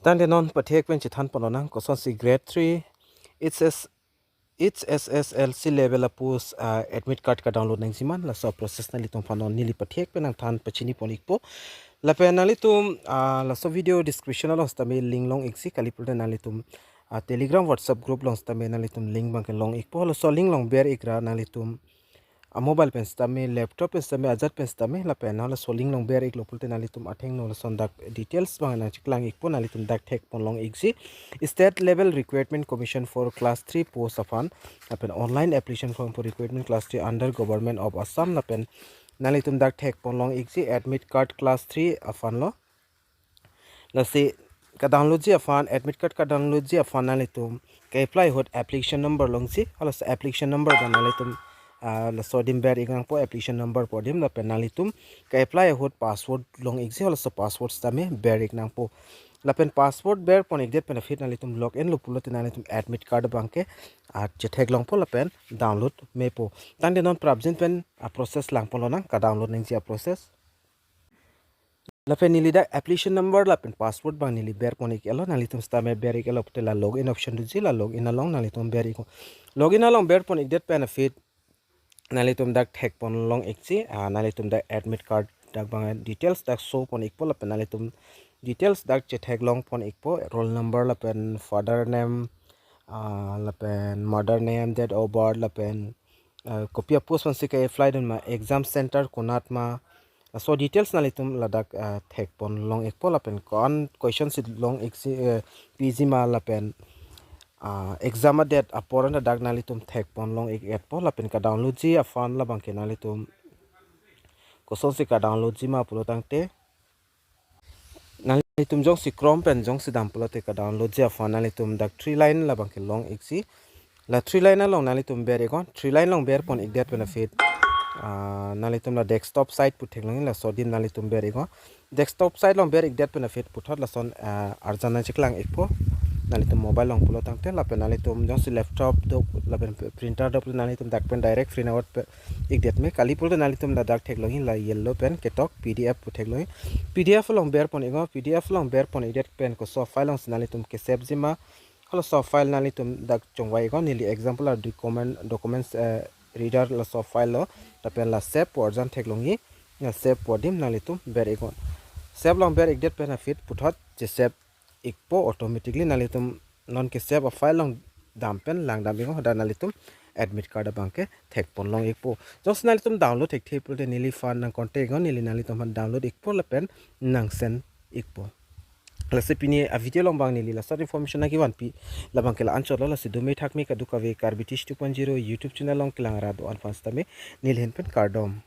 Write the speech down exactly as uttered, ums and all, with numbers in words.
Tangte non pathek pen chethan pon lonang kosonsi grade three H S, H S S L C level a post, ah, admit card ka-download nangji ma, laso process nanglitum aphan non neli pathek pen nangthan pachini pon ikpo. Lapen nanglitum, ah, laso video description along sitame link long iksi, kali pulote nanglitum, ah, Telegram WhatsApp group along sitame nanglitum link abangke long ikpo. Laso link along ber ikra nanglitum a-mobile pen sitame, laptop pen sitame, ajat pen sitame, lapen halaso link along ber iklo pulote nanglitum athengno lason dak details abang nangcheklang ikpo, nanglitum dak thek pon long iksi. State Level Recruitment Commission for Class three post aphan, lapen online application form for recruitment class three under Government of Assam, lapen nanglitum dak thek pon long iksi admit card class three aphan lo. Lasi ka-download ji aphan, admit card ka-download ji aphan nanglitum ke-apply ahut application number longsi, halaso application number abang nanglitum, ah, laso adim ber ik nangpo, application number pu adim, lapen nanglitum ke-apply ahut password long ikji, halaso password sitame ber ik nangpo. Lapen password ber pon ikdet pen aphi nanglitum log in lo pulote nanglitum admit card abangke, ah, chetheklongpo lapen download mepo. Tangte non prapjin pen a-process lang pon lonang, ka-download nangji a-process. Lapen neli dak application number lapen password abang neli ber pon ik-etlo, nanglitum sitame ber ik-etlo pulote la login option doji, la login along nanglitum ber iknon. Login along ber pon ikdet pen aphi nanglitum dak thek pon long ikji, ah, nanglitum dak admit card dak abang details dak show pon ikpo, lapen nanglitum details dak chetheklong pon ikpo, roll number lapen father name, ah, lapen mother name, date of birth, lapen, ah, kopi a-post aphansi ke-apply dun ma, exam center konat ma, laso details nanglitum ladak, ah, thek pon long ikpo, lapen ko-an question si long iksi, eh, piji ma, lapen, ah, exam a-date apor an ladak nanglitum thek pon long ik-etpo, lapen ka-download ji aphan labangke nanglitum kosonsi ka-download ji ma pulo tangte, nanglitum jongsi Chrome pen jongsi dam pulote ka-download ji aphan nanglitum dak three line labangke long iksi. La three line along nanglitum ber iknon, three line along ber pon ikdet pen aphi, ah, nanglitum la desktop site pu theklong, laso adim nanglitum ber iknon. Desktop site along ber ikdet pen aphi puthot lason, ah, arjan nangcheklang ikpo. Nanglitum mobile along pulo tangte, lapen nanglitum jongsi laptop do, lapen printer do, nanglitum dak pen direct print out pe ikdet me, kali pulote nanglitum ladak theklong, la yellow pen ketok P D F pu theklong. P D F along ber pon iknon, P D F along ber pon ikdet pen koso file alongsi nanglitum ke-save ji ma, halaso file nanglitum dak chongvai iknon, neli example a document, documents, eh, reader laso file lo, lapen la save pu arjan theklongji, la save pu adim nanglitum ber iknon. Save along ber ikdet pen aphi puthot che-save ikpo automatically, nanglitum non ke-save a-file along dam pen lang dam iknon, hadak nanglitum admit card abangke thek pon long ikpo. Jongsi nanglitum download thekthe pulote neliphan nang contact iknon, neli nanglitum aphan download ikpo lapen nang send ikpo. Lasi pini a-video along abang neli laso information nangkevanpi labangke la-anchotlo, lasi dome thakme kadokave Karbi Teach two point zero YouTube channel along kelang rat do-an aphan sitame neli ahin pen kardom.